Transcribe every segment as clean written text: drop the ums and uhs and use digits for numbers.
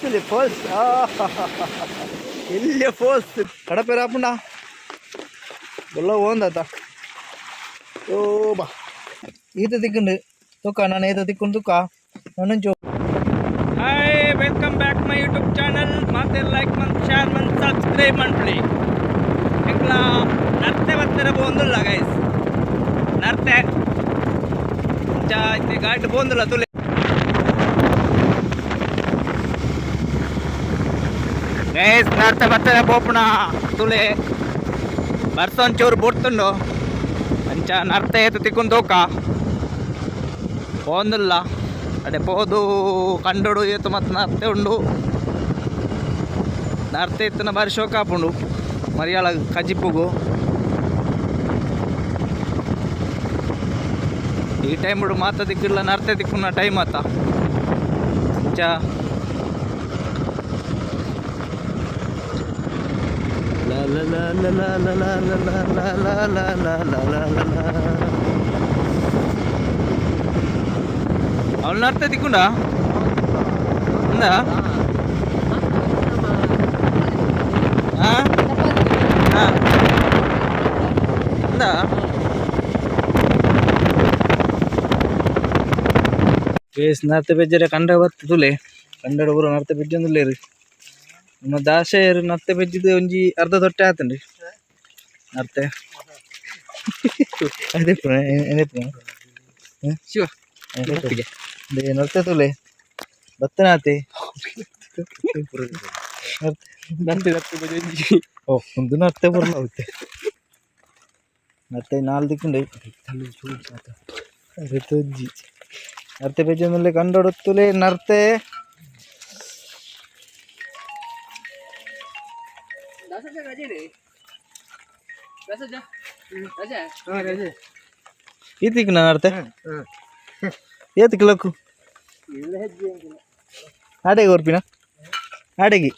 Falls falls ಎಲ್ಲಿ falls ಕಡಪೆರ ಆಪುಂಡ ಬೊಲ್ಲ ಓಂದಾತ ಓ ಬಾ ಈತ ತಿಕ್ಕುಂಡು ತುಕ್ಕ ನಾನು ಈತ ತಿಕ್ಕುಂಡು ತುಕ್ಕ ನನ್ನಂಚು. Hi, welcome back my YouTube channel. ಮಾತೆ ಲೈಕ್ ಮನ್ ಶೇರ್ ಮನ್ ಸಬ್ಸ್ಕ್ರೈಬ್ ಮನ್ಪುಲಿ. ಎಂಕ್ಲ ನರ್ತೆ ಬತ್ತರ ಪೋಂದುಲ್ಲ ಗೈಸ್. ನರ್ತೆ ಇಂಚ ಇತ್ತೆ ಘಾಟ್ ಪೋಂದುಲ್ಲ ತುಲೆ. ಗೈಸ್, ನರ್ತೆ ಬತ್ತರ ಪೋಪುಣ ತುಲೆ. ಬರ್ಸೊಂಚೂರು ಬುಡ್ತುಂಡು. ಅಂಚ ನರ್ತೆ ಏತು ತಿಕ್ಕೊಂದು ತೋಕ ಪೋಂದುಲ್ಲ. ಅಡೆ ಪೋದು ಕಂಡೋಡು ಏತು ಮತ್ತು ನರ್ತೆ ಉಂಡು. ನರ್ತೆ ಇತ್ತನ ಬಾರಿ ಶೋಕ ಆಪುಂಡು ಮರಿಯಾಳ ಕಜಿಪುಗು. ಈ ಟೈಮ್ ಬಿಡು ಮಾತ ದಿಕ್ಕಿಲ್ಲ ನರ್ತೆ ತಿಕ್ಕುನ ಟೈಮ್ ಆತ. ಅಂಚ ಲಾ ಲಾ ಲಾ ಲಾ ಲಾ ಲಾ ಲಾ ಲಾ ಲಾ ಲಾ ಲಾ ಲಾ ಲಾ ಲಾ. ಅವಳು ನರ್ತೆ ತಿಕ್ಕುಂಡ ఉందా? ఉందా? ಗೇಸ್, ನರ್ತೆ ಬೆಜ್ಜರೆ ಕಂಡ ಬತ್ತು ತುಲೆ. ಕಂಡಡ ಪೂರ ನರ್ತೆ ಬೆಜ್ಜೊಂದುಲ್ಲೇರು. ನಮ್ಮ ದಾಸೆಯರು ನರ್ತೆ ಬೆಜ್ಜಿದ ಒಂಜಿ ಅರ್ಧ ತೊಟ್ಟೆ ಆತನ್ರಿ ನರ್ತೆ. ಅದೇ ಶಿವ. ನರ್ತೆ ತುಲೆ ಬತ್ತನಾತೆ. ನರ್ತೆ ನರ್ತೆ ಒಂಜಿ. ಓ, ಒಂದು ನರ್ತೆ ಬರಲ್ಲ ಹೋಗುತ್ತೆ. ನರ್ತೆ ನಾಲ್ ದಿಕ್ಕುಂಡು ಅದೇ. ನರ್ತೆ ಬೆಜ್ಜೊಂದುಲ್ಲೆ ಕಂಡೊಡುತ್ತುಲೆ ನರ್ತೆ. ಈ ತಿಕ್ಕುನ ನರ್ತೆ ಏತ್ ಕಿಲೋಕು ಆಡೆಗೆ ಕೊರ್ಪಿನ ಆಡೆಗೆ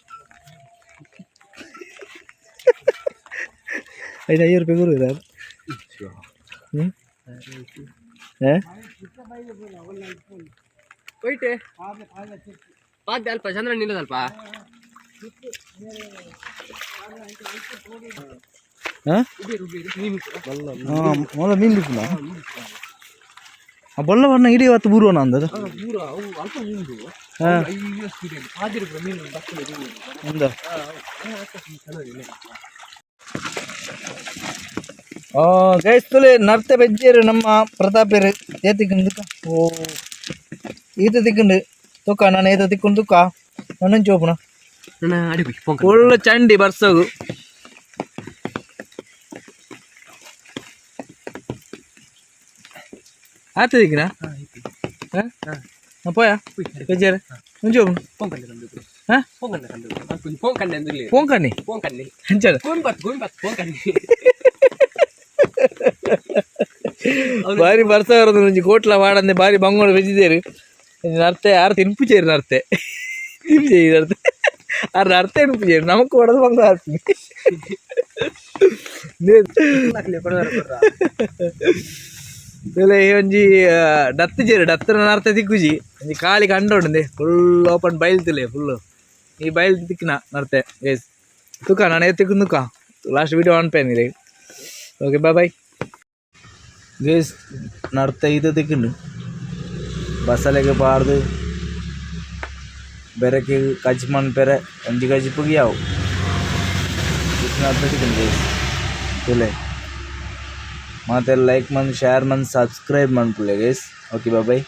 ಐದು ಐದು ರೂಪಾಯಿ ಗುರು. ಹ್ಞೂ ಏ. ಹೋಯ್ತೆ ಪಾದ್ಯ ಅಲ್ಪ ಚಂದ್ರ ನಿಲ್ಲದಲ್ಪ. ಹಾಂ, ಮೊಲ ಮೀನು ದಿಕ್ಕುನ. ಆ ಬೊಲ್ಲ ಬಣ್ಣ ಇಡೀ ಹೊತ್ತು ಬೂರುವನ ಅಂದದ. ಹಾಂ, ఉందా? ಗೈಸ್, ತುಲೆ ನರ್ತೆ ಬೆಜ್ಜೇರು ನಮ್ಮ ಪ್ರತಾಪೇರು. ಏತಿಕ್ಕುಂಡು? ಓ, ಈತ ತಿಕ್ಕುಂಡು ತುಕ್ಕ. ನಾನು ಏತ ತಿಕ್ಕುಂಡು ತುಕ್ಕ ನನ್ನಂಚು ಓಪುನ. ಫುಲ್ ಚಂಡಿ ಬರ್ಸೋಗು. ಆತ ದಿಕ್ಕಿನ ಪೋಯ ಬೆಜ್ಜೇರು ಒಂಜಿ ಓಪುನ. ಹಾಂ, ಪೋಂಕಣ್ಣಿ ಅಂಚದ. ಬಾರಿ ಬರ್ಸ ಬರೋದು. ಒಂಜಿ ಕೋಟ್ಲ ವಾಡಂದೆ ಬಾರಿ ಬಂಗೋಡು ಬೆಜ್ಜಿದೇರು. ನರ್ತೆ ಯಾರು ತಿನ್ಪುಚೇರು. ನರ್ತೆ ತಿನ್ಪುಚೇರಿ ನರ್ತೆ. ಆರು ನರ್ತೆ ತಿನ್ಪುಚೇರು. ನಮಕ್ ಹೊಡೆದು ಬಂಗ ಹಾಕ್ತೀನಿ. ಒಂಜಿ ಡತ್ತು ಚೇರು ಡತ್ತರ ನರ್ತೆ ತಿಕ್ಕುಜಿ. ಒಂಜಿ ಕಾಳಿ ಕಂಡೋಂಡೆ ಫುಲ್ ಓಪನ್ ಬೈಲ್ತಿಲೆ ಫುಲ್. ಈ ಬೈಲ್ ತಿಕ್ಕಿನ ನರ್ತೆ ಗೈಸ್. ತುಕ ನಾನು ತಿಕ್ಕು ತುಕ ಲಾಸ್ಟ್ ವಿಡಿಯೋ ಆನ್ ಪೇನಿದೆ. Okay, bye bye guys. ನರ್ತೆ ಇದು ತಿಕ್ಕುಂಡು. ಬಸಲೆಗೆ ಪಾಡ್ದು ಬೆರಕೆ ಕಜ್ ಮನ್ಪೆರೆ ಒಂಜಿ ಕಜಿಪುಗೆ ಯಾವು ನರ್ತೆ ತಿಕ್ಕುಂಡು ಗೈಸ್. ತುಲೆ ಮಾತೆಲ್ಲ ಲೈಕ್ ಮನ್ ಶೇರ್ ಮನ್ ಸಬ್ಸ್ಕ್ರೈಬ್ ಮನ್ಪುಲೆ ಗೈಸ್. Okay, bye bye.